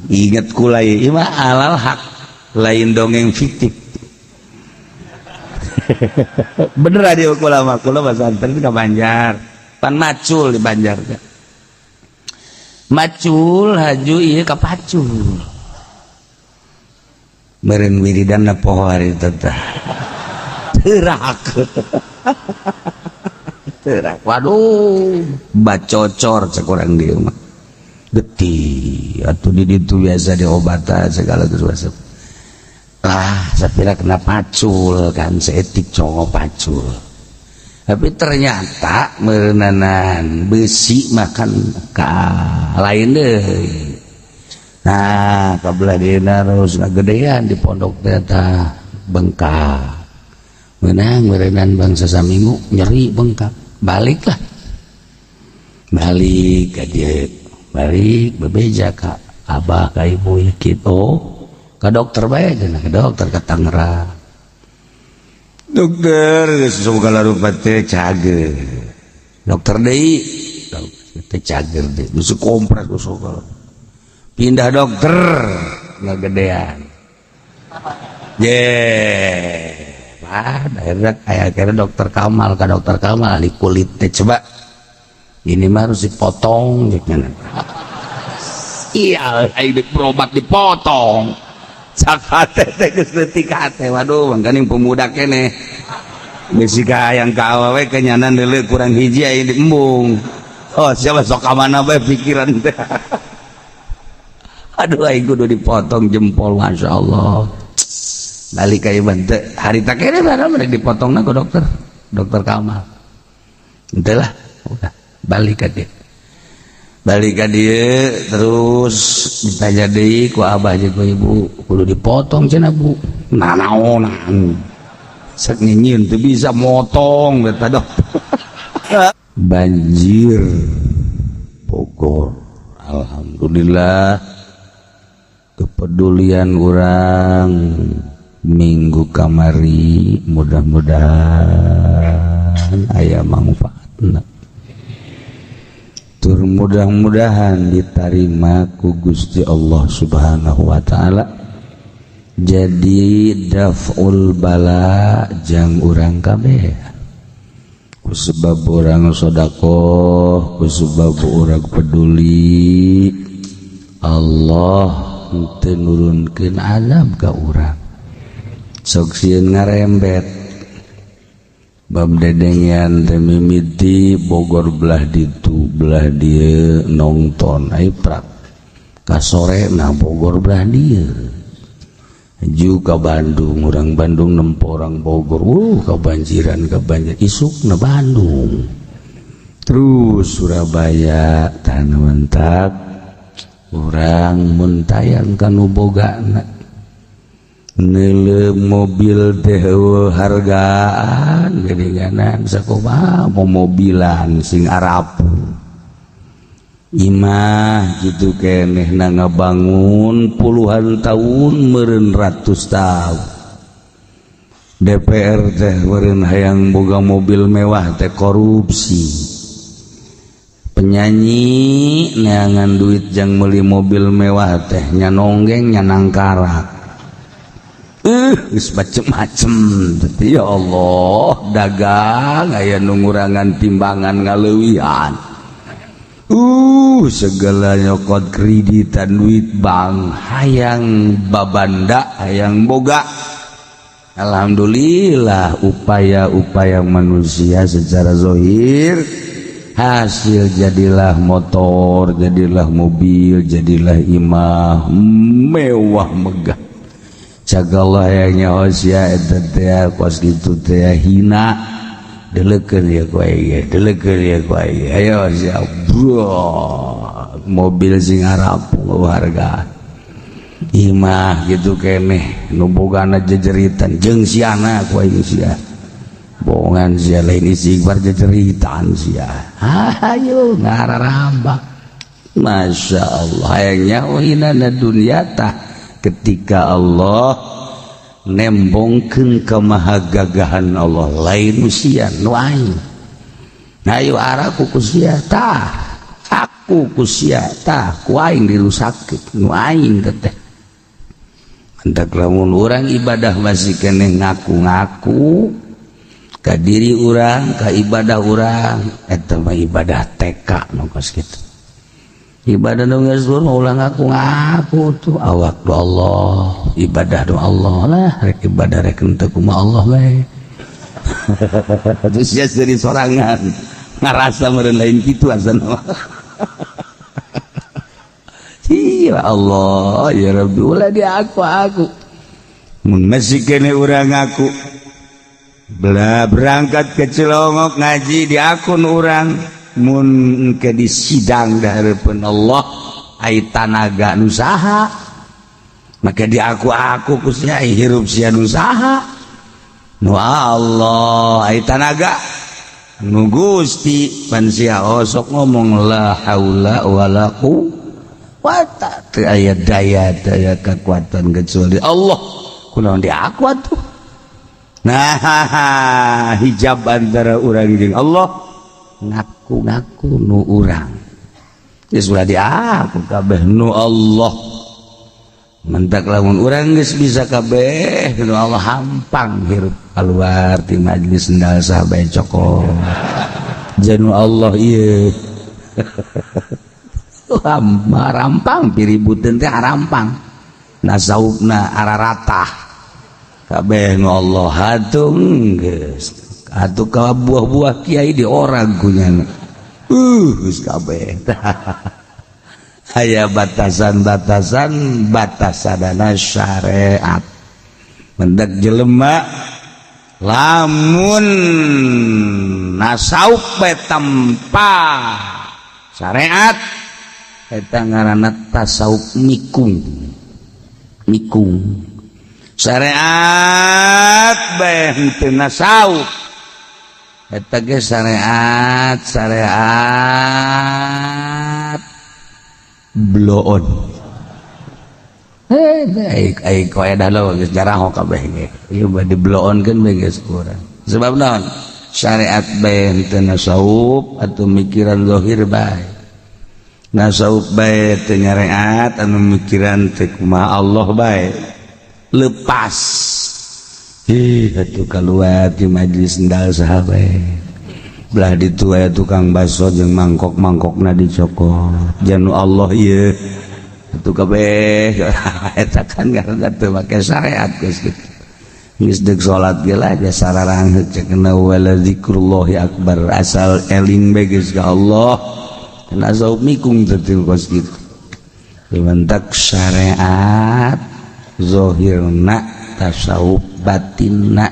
Ingat kula ieu mah alal hak, lain dongeng fiktif. Bener aja kula mah, kula pesantren ke Banjar. Pan macul di Banjar teh. Macul haju ieu ka pacul. Meureun wiridan poho hari teh. Teurak. Teurak. Waduh, bacocor cek urang dieu mah. Getih atuh di ditu biasa diobatan segala geus lah, sapira kena pacul kan, seetik cowok pacul, tapi ternyata meureunanan besi makan ka lain deh. Nah, kabelah dieuna terus ngagedean di pondok teh bengkak, menang meureunan bangsa saminggu nyeri bengkak, baliklah, balik ka dieu, balik bebeja ka abah ka ibu kitu, ke dokter bae cenah, ke dokter ke Tangerang. Dokter geus segala rupa teh cager, dokter deui teh cager deui, geus kompres, geus segala, pindah dokter ngagedean ye. Wah, akhirnya kayak akhirnya dokter Kamal, ke dokter Kamal ahli kulit teh, coba ini mah harus dipotong gitu. Iya, aing berobat dipotong. Sakate teh geus leutik hate. Waduh, mangkaning pemuda keneh. Bisi ka hayang ka awewe kenyanan deuleu kurang hiji aya di embung. Oh, siapa sok ka mana bae pikiran teh. Aduh, aing kudu dipotong jempol, Masya Allah. Balik ka ieu teh harita keneh barang mereka dipotongna ku dokter. Dokter Kamal. Henteu lah, udah balik ka dia. Balik ka dia terus ditanya deui ku abah jeung ku ibu, kudu dipotong cenah, Bu. Nanaonan. Sek nyieun teu bisa motong eta dokter. Banjir Bogor. Alhamdulillah kepedulian orang minggu kamari mudah-mudahan aya manfaatna. Tur mudah-mudahan diterima ku Gusti Allah Subhanahu wa taala, jadi daf'ul bala jang urang kabeh, ku sebab urang sodakoh, ku sebab urang peduli, Allah teu nurunkeun azab ka urang. Sok sieun ngarembet bab dedengean teh mimiti Bogor belah ditu belah dieu nongton ai prak ka sore, nah Bogor belah dieu juga Bandung, orang Bandung nempo orang Bogor, kebanjiran kebanjiran, isuk na Bandung terus Surabaya tanah mentak orang muntayan kanu bogana nele mobil teh hargaan geuninganan sakumaha mobilan sing arapu imah gitu keneh na ngabangun puluhan tahun, meureun ratus tahun. DPR teh meureun hayang boga mobil mewah teh korupsi, penyanyi neangan duit jang meuli mobil mewah teh nya nonggeng nya nangkarak, geus macem-macem. Ya Allah, dagang aya nu ngurangan timbangan, ngaleuwihan, segala nyokot kreditan duit bank, hayang babanda, hayang boga. Alhamdulillah upaya-upaya manusia secara zohir hasil, jadilah motor, jadilah mobil, jadilah imah mewah megah. Cagalah yang nyaho sia eta teh kos kitu teh hina, delekeun ya ku aing, delekeun ya ku aing, ayo sia bro, mobil sing harapung harga imah gitu keneh nu bogana jejeritan jeung siana ku aing, sia bohongan sia, lain istighfar jejeritan sia, ayo ngararambak. Masya Allah, hayangnya oh hina dunia tah ketika Allah nembongkeun kemahagagahan Allah, lain usia nu aing, ayo arah ku sia tah. diaku ku sia tah ku aing dirusakkeun nu aing teh. Mantak lamun urang ibadah masih keneh ngaku-ngaku ka diri urang, ka ibadah urang, eta mah ibadah TK nu kos kitu. Ibadah nu geus ulah ngaku-ngaku tuh, awak do Allah, ibadah do Allah lah, rek ibadah rek henteu kumaha Allah we. Terus sia dari sorangan ngarasa meureun lain kitu asana. Ya Allah ya Rabbi, ulah diaku aku. Mun masih keneh urang ngaku belah berangkat ke Cilongok ngaji di akun urang, mun ke di sidang hareupeun Allah ai tanaga nu saha, maka di aku aku ku sia, hirup sia nu saha? Nu Allah. Ai tanaga nu Gusti. Pan sia osok ngomong la haula wala quwata, teu aya daya daya kekuatan kecuali Allah, kunaon di aku atuh? Nah, hijab antara urang jeung Allah, ngaku-ngaku nu urang geus ulah diaku, kabeh nu Allah. Mentak lamun urang geus bisa kabeh nu Allah, hampang hirup. Keluar ti majlis sendal sahabat cokot janu Allah ieu, rampang piributeun teh, rampang nasaubna araratah kabeh nu Allah. Hatung geus atuh ka buah-buah kiai di orang kunyana, geus kabeh aya batasan-batasan, batasanana syariat. Mendak jelema lamun nasaup bae tanpa syariat, eta ngaranna tasawuf nikung nikung. Syariat bae henteu nasawuf, eta ge syariat syariat bloon. Eh, ai koedah lo geus jaraho kabeh ge ieu bade bloonkeun bae geus kurang. Sebab naon? Syariat bae henteu nasawuf atau mikiran zahir bae, nasawuf bae teu nyareat, anu mikiran teh kumaha Allah bae lepas. Ih, atuh keluar di majlis sendal saha bae, belah ditu aya tukang baso jeung mangkok-mangkokna dicokot janu Allah ieu atuh kabeh. Eta kan karena teu make syariat geus kitu. Geus deuk salat ge lah jasa sararangheut cekna wala zikrullahi akbar, asal eling bae geus ka Allah. Nasawuf mikung teh kos kitu. Dimentak syariat zahirna, tasawuf batinna,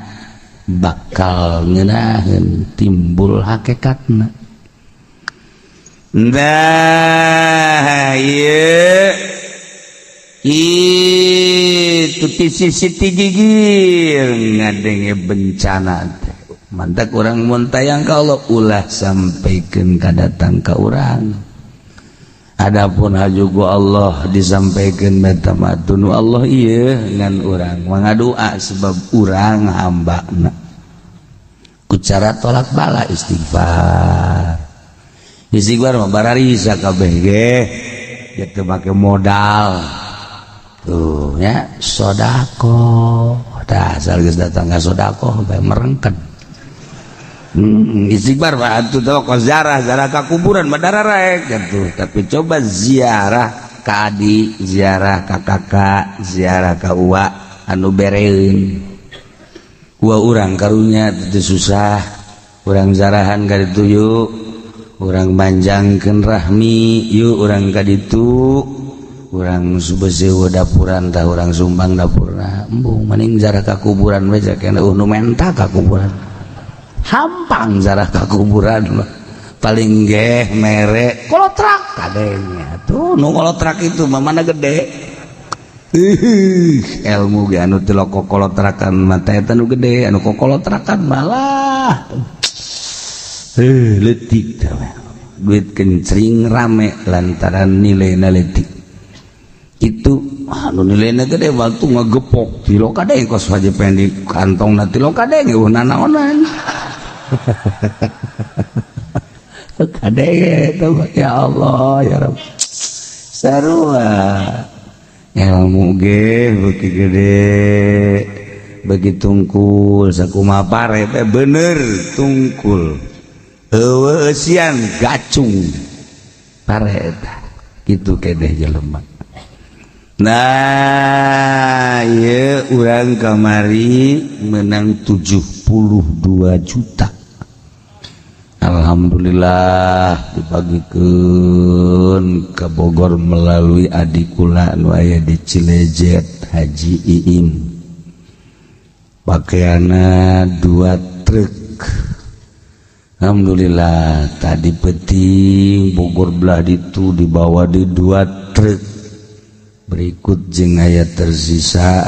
bakal ngeunaheun timbul hakikatna. Nah, ieu itu ti sisi ti gigir ngadenge bencana teh. Mantak urang mun tayang ka Allah, ulah sampaikeun kadatang ka urang. Adapun haju ku Allah disampaikan meta nu Allah ieu, ngan urang mangadoa sebab urang hambana. Ku cara tolak bala istighfar. Istighfar mah bararisa kabeh ge, teu make modal tuh nya. Sodako tah, asal geus datang ka sodako bae merengket. Istighfar mah atuh teh kos ziarah ziarah ka kuburan mah dararek gitu. Tapi coba ziarah ka adi, ziarah ka kakak, ziarah ka uwa anu bereun uwa urang karunya teu susah, urang zarahan ka ditu yuk, urang manjangkeun rahmi yuk, urang ka ditu, urang sewa dapuran tah, urang sumbang dapurna. Embung mending zarah ka kuburan we, kena nu menta ka kuburan. Hampang zarah ka kuburan mah paling geh mere kolotrak kadenya tuh. Nu kolotrak itu mah mana gede. Ilmu ge anu teu kolotrakan mah eta nu gede, anu kokolotrakan malah leutik. Duit kencring rame lantaran nilai leutik itu. Anu nilainya gede waktu ngegepok tilo kadeng kos wajib pengen di kantong na tilo kadeng eueuh nanaonan. Kadenge ya Allah ya Rabb. Sarua ilmu ge beuki gede bagi tungkul sakumaha pare teh bener tungkul eueuh eusian gacung pare eta kitu keneh jelema. Nah ieu urang kamari menang 72 juta. Alhamdulillah dibagikan ke Bogor melalui adikula anu aya di Cilejet, Haji Iim, pakaianna 2 truk. Alhamdulillah tadi peting Bogor belah itu dibawa di 2 truk. Berikut jeung aya tersisa,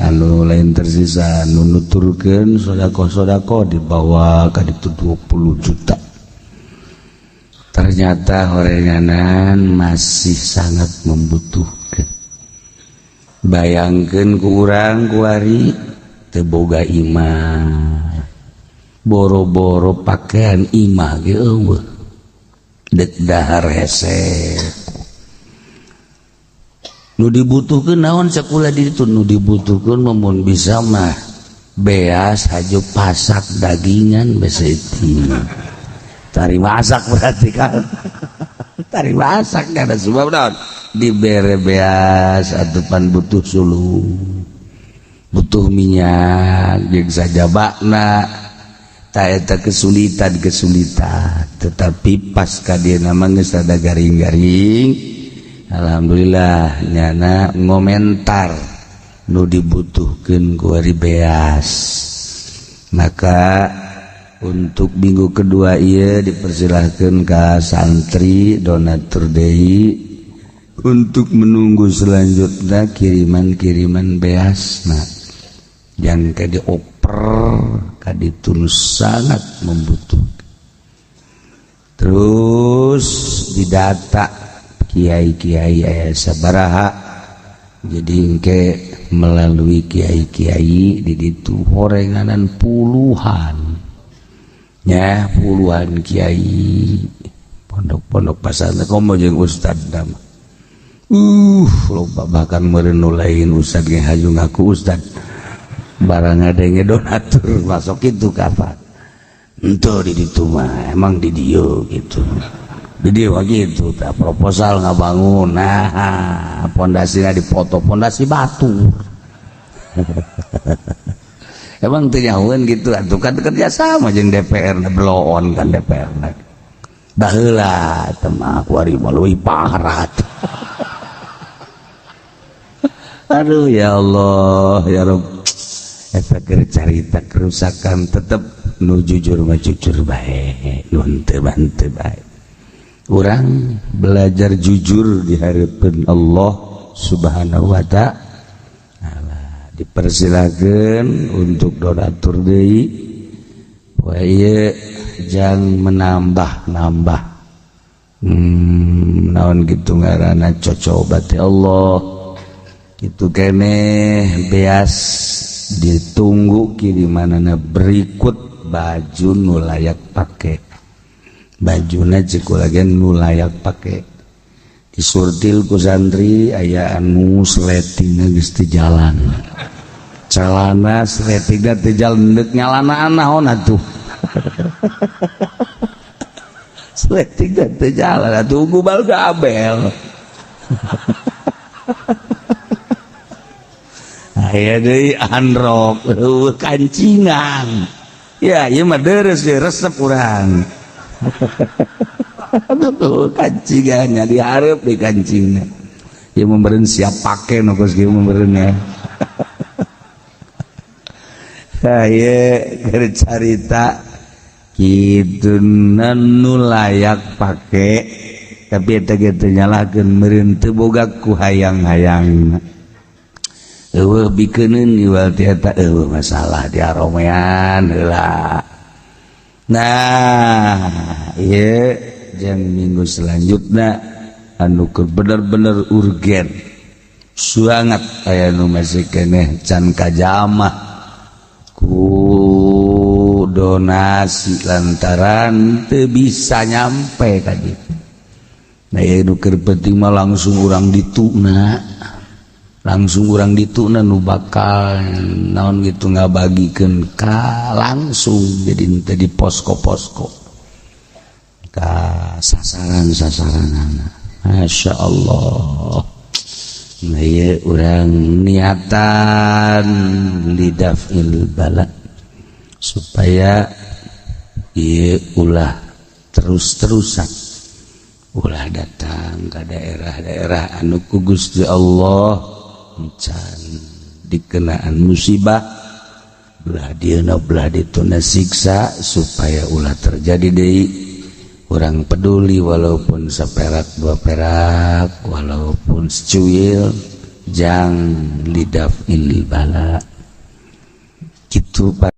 anu lain tersisa, nu nuturkeun sodako-sodako dibawa ka ditu 20 juta. Ternyata horenganan masih sangat membutuhkan. Bayangkeun ku urang kuari teu boga imah, boro-boro pakaian, imah ge euweuh, dek dahar hese. Nu dibutuhkeun naon sakulah di ditu? Nu dibutuhkeun mun bisa mah beas haju pasak dagingan beseti tari masak, berarti kan tari masak karena sebab naon dibere beas atupan butuh suluh, butuh minyak jeung sajabana. Ta eta kesulitan kesulitan, tetapi pas ka dieu mah geus rada garing-garing. Alhamdulillah nyana ngomentar nu dibutuhkeun ku ari beas. Maka untuk minggu kedua ieu dipersilahkan ke santri donatur deui untuk menunggu selanjutnya kiriman-kiriman beas. Nah, yang ke dioper kaditu sangat membutuhkan. Terus didata kiai-kiai aya sabaraha, jadi engke melalui kiai-kiai di ditu horenganan puluhan ya, puluhan kiai pondok-pondok pasantren komo jeung ustad mah loba. Bahkan meureun nu lain ustad ge haju ngaku ustad barang ada yang donatur masuk itu kapan. Ente di ditu mah emang di dieu gitu, di dieu mah gitu. Tah, proposal ngabangun, nah pondasinya dipoto pondasi batu emang teu nyahoeun gitu atuh kan. Kerja sama jeung DPR bloon kan DPR baheula teh mah, kuari mah leuwih parah. Aduh ya Allah ya Rabb, eta keur carita kerusakan. Tetep nu jujur mah jujur bae, nu henteu mah henteu bae. Urang belajar jujur di hadapan Allah Subhanahu wa Ta'ala. Dipersilakan untuk donatur deui poe ieu jang menambah-nambah naon gitu ngaranna cocoba teh Allah itu keneh beas ditunggu kirimanana. Berikut baju nu layak pake, bajuna cek lagi nu layak pake disurtil ku santri. Aya anu sletingna geus teu jalan, celana sletingna teu jalan, deuk nyalanaan naon atuh, sletingna teu jalan atuh, gubal gabel. Aya deui androk eueuh kancingan ya, ieu mah deres ge resep urang. Aduh, kancingannya diharap di kancingnya ya, memberen siap pakai nu geus kieu memberennya. Ieu keur carita kitu nu layak pake, tapi eta ge teu nyalahkeun meureun teu boga ku hayang-hayang eueuh bikeuneun iwal ti eta eueuh masalah diaromean heula. Nah, ieu jang minggu selanjutnya anu keur bener-bener urgen sangat, aya nu masih keneh can kajamah ku. Donasi lantaran teu bisa nyampe tadi. Nah, ya, nu keur penting mah langsung urang dituna, langsung urang dituna nu bakal naon gitu, ngabagikeun ka langsung, jadi teu di posko-posko, ka sasaran-sasaran. Masya Allah. Nah, ieu urang niatan lidafil bala supaya ieu ulah terus-terusan, ulah datang ke daerah-daerah anu ku Gusti Allah encan dikenaan musibah, belah dieuna belah dituna siksa, supaya ulah terjadi deui. Urang peduli walaupun seperak dua perak, walaupun secuil, jang lidaf il bala gitu.